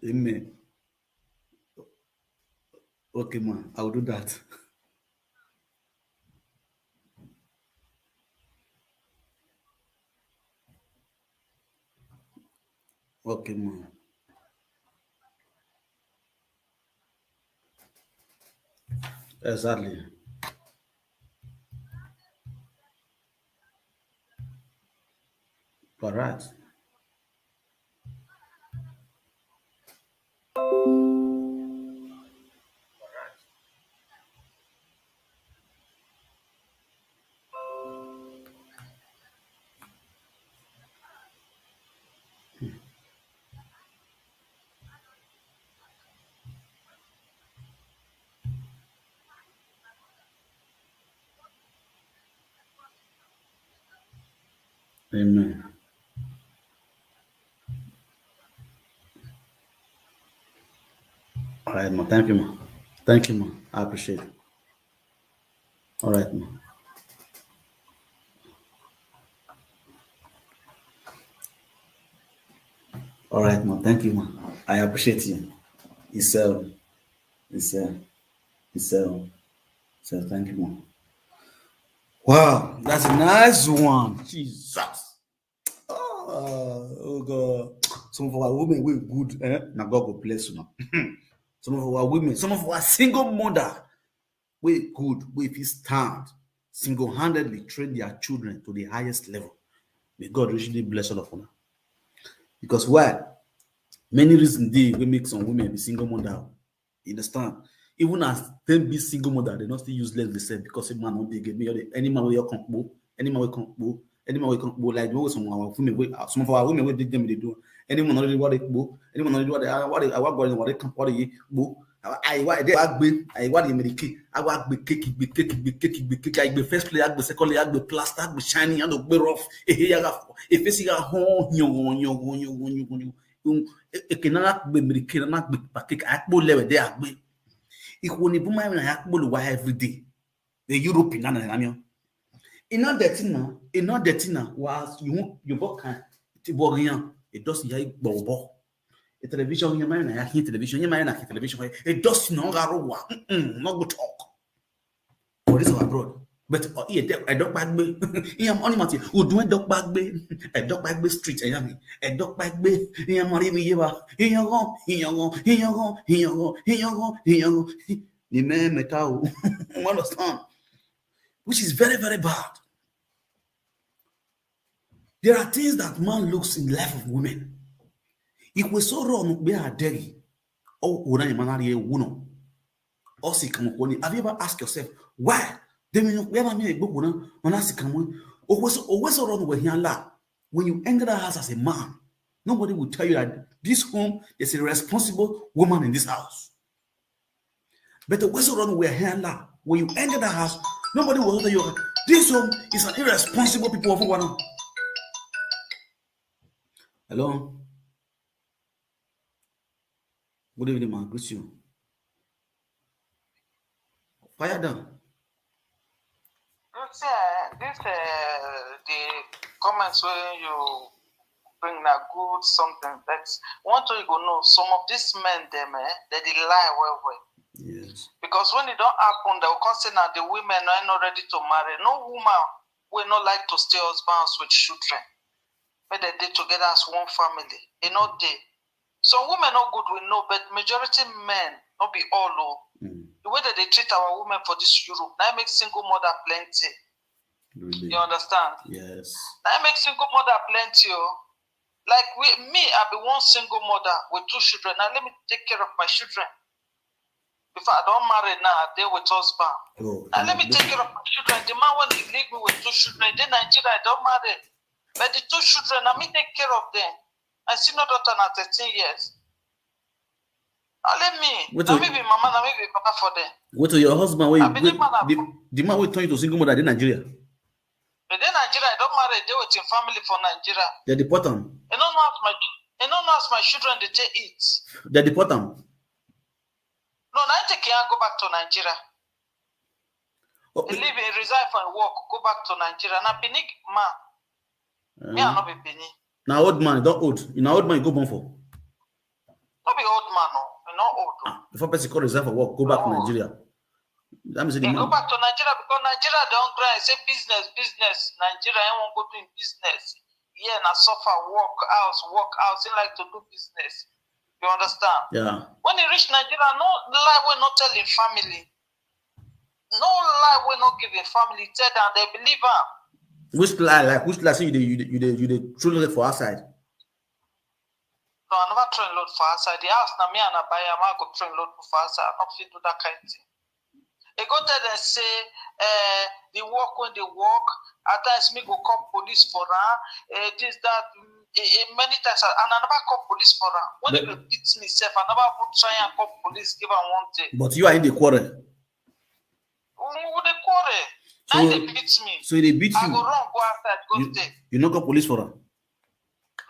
Amen. Okay, man, I'll do that. Okay, man. Exactly. Correct. Amen. All right, ma. Thank you, ma. Thank you, ma. I appreciate it. All right, ma. All right, ma. Thank you, ma. I appreciate you. It's uh, it's uh, it's uh, so thank you, ma. Wow, that's a nice one. Jesus. Oh, oh God. Some of our women we good, eh? Now God go bless you now. Some of our women, some of our single mother, we good, we fit stand single-handedly train their children to the highest level. May God richly bless all of them. Because why? Many reasons they will make some women be single mother. You understand? Even as them be single mother, they not still useless themselves because a man won't be give me any man will come, any man will come, any man will come, like the way some of our women, wey- some of our women will dig them they do. Anyone already what they go, anyone already what they what they what going what they come what they go. I what they agbe, I what they make. I what be cake, be cake, be cake, be cake. I be first play, I be second play, I be plaster, I be shiny, I be rough. Eh, eh, I got if it's a home, you, you, you, you, you, you. Eke na akpụ be miriki na akpụ pakik akpụ lewe de akpụ. Ikwu ni buma na akpụ luwa every day. The Europe na na na. Ina detina, ina detina was you you bokan ti borian. It does ya igbo. The television, you mind, I hear television, you mind, I hear television. It does not go wrong. Mm-mm, not go talk. For this abroad. But uh, yeah, I don't back me. Yeah, money, Matthew. Who do I dog back me? I dog back me street. I am. I dog back me. Yeah, money, me, yeah. Yeah, go, yeah, go, yeah, go, yeah, go, yeah, go, yeah, go. Ni me metal. Understand? Which is very, very bad. There are things that man looks in the life of women. If we so wrong, we are dairy. Oh, una imana ye wuno. Osi kan ko ni. Have you ever asked yourself why? They mean we ever me go kuna. Ona si kan mo. Always so always so wrong with here la. When you enter that house as a man, nobody will tell you that this home is a responsible woman in this house. But the way so wrong we are here la. When you enter that house, nobody will tell you this home is an irresponsible people of one. Hello. Good evening, man. Greet you. Fire down. This, uh, this, uh, the comments where you bring na good something. But one thing you go know, some of these men, them, eh, they dey lie well well. Yes. Because when it don't happen, they will come say now the women are not ready to marry. No woman will not like to stay husbands with children. When they dey together as one family, e no dey. Some women no good, we know, but majority men, no be all o. Mm, The way that they treat our women for this Europe, now make single mother plenty. really. You understand? Yes. Now make single mother plenty o. Like we, me, I be one single mother with two children. Now let me take care of my children. If I don't marry now, I dey with husband. Oh, Now let me take care of my children. The man when he leave me with two children, then Nigeria, I don't marry. But the two children, I me take care of them. I see no daughter now, thirteen years. Now let me, Wait now till- me be mama, now me be papa for them. Wait till your husband where you I believe wait, man have- the, the man will turn you to single mother in Nigeria. But then Nigeria, I don't marry, they with him family for Nigeria. They deport him. I don't know as my, I don't know as my children they take it. They deport him. No, now I take care go back to Nigeria. Oh, He leave, he resign from work, go back to Nigeria. Now Benin man, me I uh, not be Benin. now old man, don't old. You know old man you go born for. Not be old man, no, you not old. Oh. Ah, before person call resign for work, go back to Oh. Nigeria. That means the They go man. Back to Nigeria because Nigeria don't cry. Say business, business. Nigeria, I won't go doing business. Yeah, na suffer, work house, work house. He like to do business. You understand? Yeah. When he reach Nigeria, no lie will not tell him family. No lie will not give him family. Tell them they believe him. Which lie, like which lie say you dey you dey you dey, you dey throw it for outside? No, I never train load for outside. The house na me and I buy am, I go train load for outside. I not fit do that kind of thing. They go tell them say, eh, the work when they work, at times me go call police for her, eh, this, that, mm, eh, eh, many times, and I never call police for her. When But- they go beat me self, I never go try and call police, give her one day. But you are in the quarrel. Who would they quarrel? So- Now they beat me. So they beat I you. Go run, go outside, go You, stay. You not call police for her.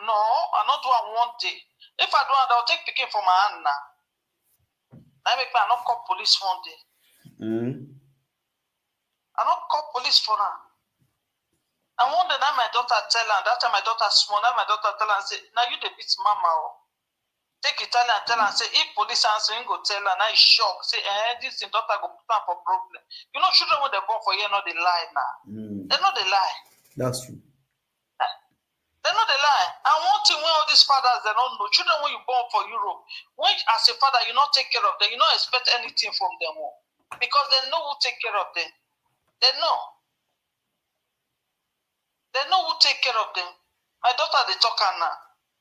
No, I not do am one day. If I do am, they'll take picking from my hand now. That make me I not call police one day. Mm. I not call police for her. And one day now my daughter tell her, that time my daughter small, now my daughter tell her, say, now you the beat mama. Oh. Take Italian, tell her, say, if police answer, him go tell her, now he shock, say, eh, this thing daughter go put am for problem. You know, children when they born for here, no, they lie now. Mm. They know they lie. That's true. They know they lie. And one thing when all these fathers, they don't know, children when you born for Europe, when as a father, you not take care of them, you not expect anything from them. Oh. Because they know who take care of them. They know. They know who take care of them. My daughter, they talk her now.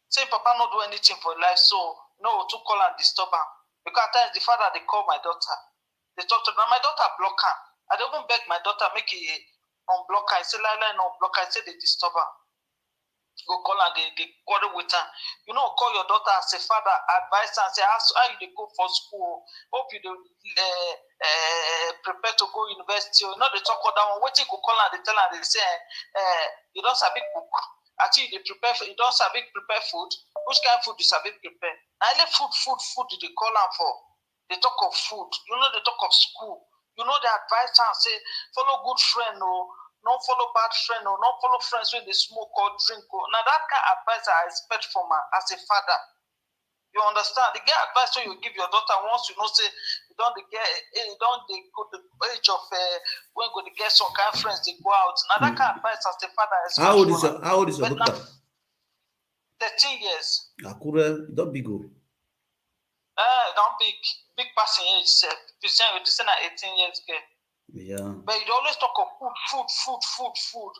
Say, Papa not do anything for life, so no, to call and disturb her. Because at times the father, they call my daughter. They talk to her. My daughter block her. I don't even beg my daughter, make it unblock her. I say, Lie, lie, no block her. I say, they disturb her. Go call her, they, they quarrel with her. You know, call your daughter as a father, advise her, say, how, how you dey go for school? Hope you dey uh, uh, prepare to go university. You know, they talk about that one. What you go call her, they tell her, they say, uh, you don't sabi cook. I think you dey prepare for, you don't sabi prepare food. Which kind of food you sabi prepare? I like food, food, food, they call her for. They talk of food. You know, they talk of school. You know, they advise her, say, follow good friend, no, not follow bad friend, no, not follow friends when they smoke or drink. Oh. Now, that kind of advice I expect from her as a father. You understand? The get advice wey you give your daughter once you know say you don dey get, eh, you don dey go the age of, uh, when go dey get some kind friends dey go out. Na that kind advice as a father I expect. How old is your how old is your daughter? Thirteen years. Akure, you don big o. Eh, don big, big pass im age sef. You say you say na eighteen years girl. Yeah. But you dey always talk of food, food, food, food, food.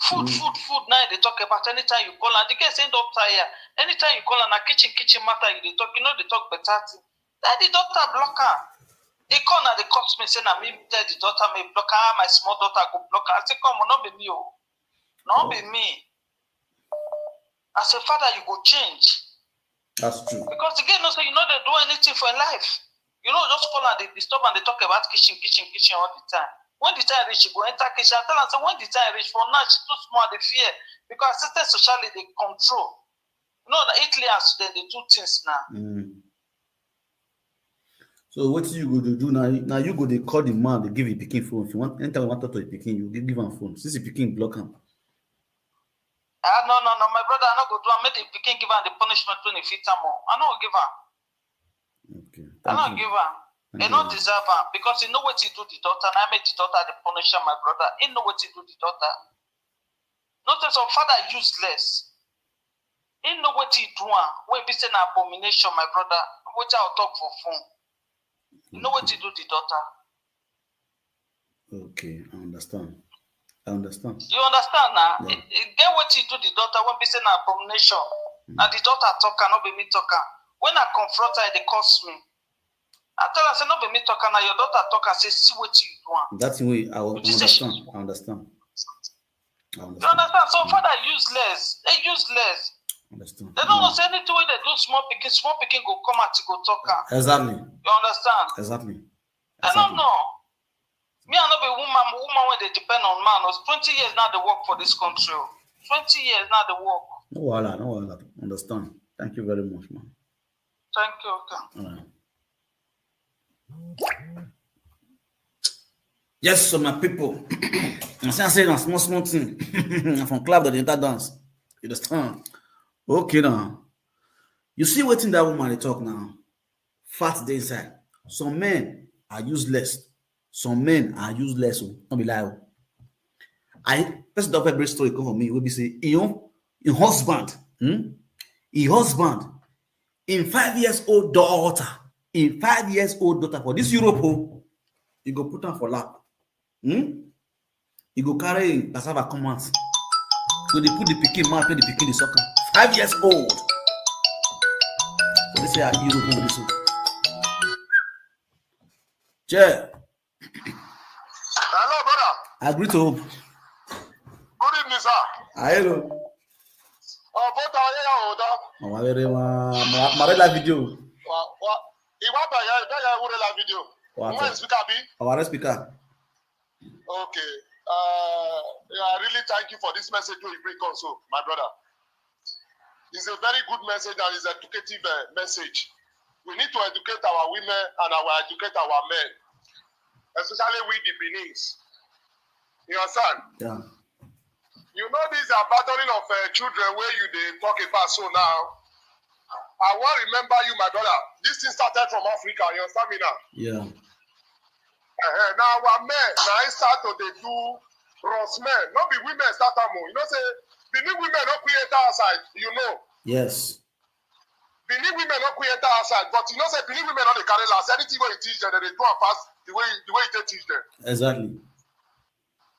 Food, Mm. food, food. Now they talk about anytime you call her. The girl say don tire. Anytime you call her, na kitchen, kitchen matter you dey talk. You know they talk better thing. Then the daughter block her. They call her, they cost me, say na me tell the daughter me block her. My small daughter go block her. I say, come on, not be me, oh, not be me. As a father, you go change. That's true. Because the girl know say you know they do anything for your life. You know, just call her, they disturb and they talk about kitchen, kitchen, kitchen all the time. When the time reach, she go enter kitchen. I tell her, say, when the time reach for now, she too small, they fear. Because sister socially, they control. You know, the Italy as then they do things now. Mm. So what you go to do now? Now you go dey call the man, they give you picking phone. If you want, anytime you want to talk to a picking, you give him phone. Since the picking block him. Ah, no, no, no, my brother, I no go do am. Make the picking give am the punishment when he fit am. Oh. I no give am. Okay. I no Thank you. Give am. Thank He you no very much. Deserve am because he know what he do the daughter. And I make the daughter the punish am, my brother. He know what he do the daughter. Not that some father useless. He know what he do am. When be say na abomination, my brother. What I talk for phone. He know what he do the daughter. Okay, I understand. I understand. You understand now? Yeah. It, it get what he do the daughter when be say na abomination. And the daughter talk am, no be me talk am. When I confront her, they cost me. I tell her, say, no be me talk am, na your daughter talk am, say, see what you do am. That's the way I will This is- understand. I understand. I You understand. understand? So father useless. They useless. Understand. They don't know Yeah. say anything when they do small picking, small picking go come out to go talk am. Exactly. You understand? Exactly. I don't know. Me, I no be woman, woman when they depend on man. It's twenty years now they work for this country. Oh. Twenty years now they work. No wahala, no wahala. Understand. Thank you very much, man. Thank you. Okay. All right. Yes, so my people. I say, I say na small, small thing. I'm from club that enter dance. You understand? Okay now. You see wetin that woman dey talk now? Fat dey inside. Some men are useless. Some men are useless. Oh, no be lie. Oh. I person don bring story come for me. Will be say, you know, your husband, hmm? Your husband, in five years old daughter, in five years old daughter for this Europe, oh, you go put am for lap. Hmm? You go carry cassava come out. So they put the pikin mouth, make the pikin dey suck am. Five years old. So they say, ah, Europe, oh, this one. Chair. Hello, brother. I agree to hope. Good evening, sir. Ah, hello. Oh, but I hear you, though. Mama, very ma, ma, ma, la video. Wa, wa, Iwa Baya, Baya, who la video? Wa, Who is speaker, B? Our speaker. Okay. Uh, yeah, I really thank you for this message you bring also, my brother. It's a very good message and it's educative uh, message. We need to educate our women and our educate our men, especially with the Benin's. You understand? Yeah. You know this abandoning of uh, children where you they talk about so now. I want remember you, my brother. This thing started from Africa. You understand me now? Yeah. Uh-huh. Now our men now I start to they do bronze men. Not be women start am o. You know say Benin women not create outside. You know. Yes. Benin women not create outside, but you know say Benin women not they carry last. Anything where you teach them, they do am fast the way the way you teach them. Exactly.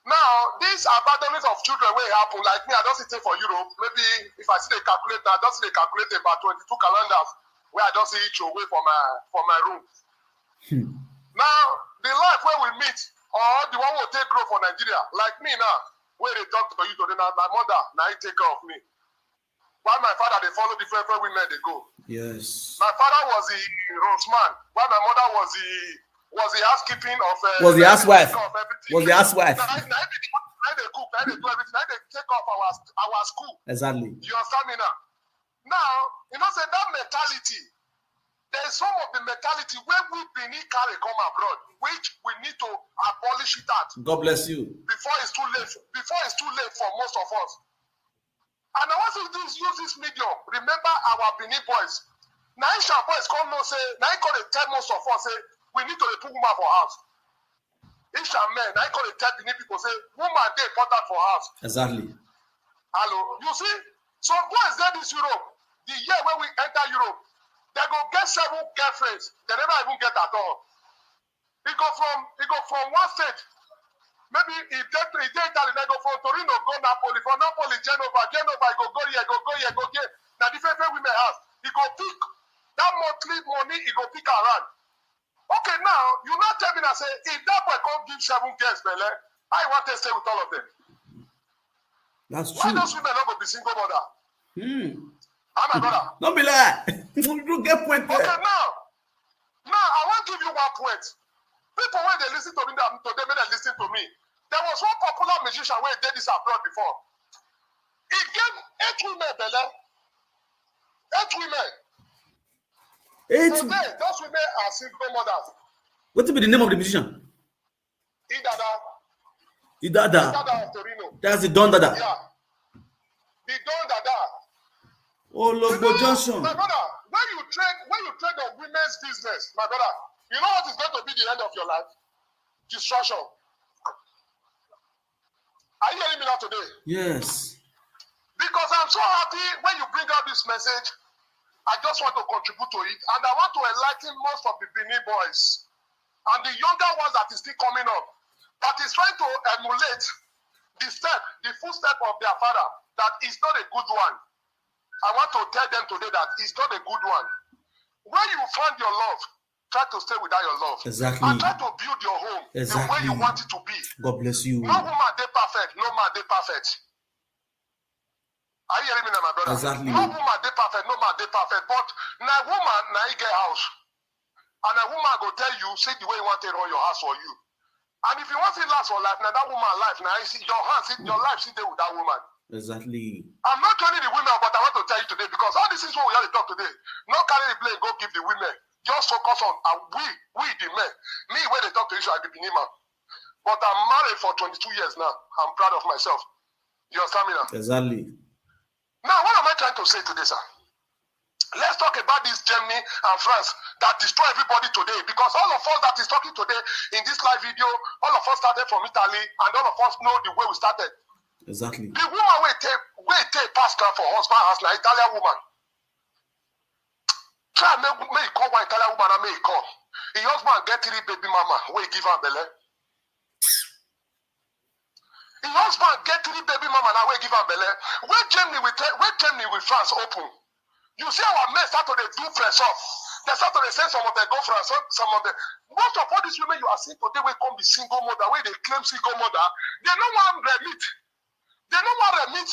Now, this abandonment of children will happen. Like me, I don't sit for Europe. Maybe if I see the calculator, I don't see the calculator about twenty-two calendars where I don't see each away from my from my room. Hmm. Now, the life where we meet, or the one who take grow for Nigeria, like me now, where they talk to you today, now my mother, now he take care of me. While my father, they follow different different women, they go. Yes. My father was the roadman, while my mother was the was the housekeeping of uh, Was the housewife. Of everything. Was the housewife. Now, now, now they cook, now they do everything, now they take off our our school. Exactly. You understand me now? Now, you know, say that mentality. There's some of the mentality where we Benin carry come abroad, which we need to abolish it out God bless you. before it's too late. Before it's too late for most of us. And I want to use, use this medium. Remember our Benin boys. Na Isha boys come know say, na him come dey tell most of us say we need to dey put woman for house. Isha men, na him come dey tell Benin people say woman dey important for house. Exactly. Hello, you see, some boys dey this Europe. The year wey we enter Europe, they go get seven girlfriends. They never even get at all. He go from he go from one state. Maybe he dey he dey Italy, then go from Torino go Napoli. From Napoli, Genova, Genova, he go go here, go go here, go here. Na different different women house. He go pick that monthly money. He go pick around. Okay, now you now tell me now say if that boy come give seven girls belle, how you want to stay with all of them? That's Why true. Those women not go be single mother? Hmm. Ah, my brother. Don't be lie. You get point Okay, there. Now, now I want to give you one point. People when they listen to me now, today, when they listen to me, there was one popular musician where he did this abroad before. He gave eight women belle. Eight women. Eight. Today, those women are single mothers. What will be the name of the musician? Idada, Idada. Idada of Torino. That's the Don Dada. Yeah. The Don Dada. Ologbo Johnson. My brother, when you trade, when you trade on women's business, my brother, you know what is going to be the end of your life? Destruction. Are you hearing me now today? Yes. Because I'm so happy when you bring out this message. I just want to contribute to it, and I want to enlighten most of the Benin boys and the younger ones that is still coming up, that is trying to emulate the step, the footstep of their father. That is not a good one. I want to tell them today that it's not a good one. When you find your love, try to stay with that your love. Exactly. And try to build your home the way you Exactly. Want it to be. God bless you. No woman dey perfect, no man dey perfect. Are you hearing me now, my brother? Exactly. No woman dey perfect, no man dey perfect. But na woman na he get house. And a woman go tell you, see the way you want to run your house for you. And if you want to last for life, now that woman life, now you see your hand, see your life, see there with that woman. Exactly. I'm not joining the women, but I want to tell you today because all this is what we have to talk today. Not carry the blame, go give the women. Just focus on and we, we the men. Me when they talk to you, I be Benin man. But I'm married for twenty-two years now. I'm proud of myself. You understand me now? Exactly. Now, what am I trying to say today, sir? Let's talk about this Germany and France that destroy everybody today, because all of us that is talking today in this live video, all of us started from Italy, and all of us know the way we started. Exactly. The woman wey take wey take pass now for husband house na Italian woman. Try make make you call one Italian woman and make you call. Im husband get three baby mama wey give am belle. Im husband get three baby mama now wey give am belle. When Germany with when Germany with France open, you see our men start to dey do press up. They start to dey send some of them go France, some, some of them. Most of all these women you are seeing today wey come be single mother, wey dey claim single mother, they no wan remit. They no wan remit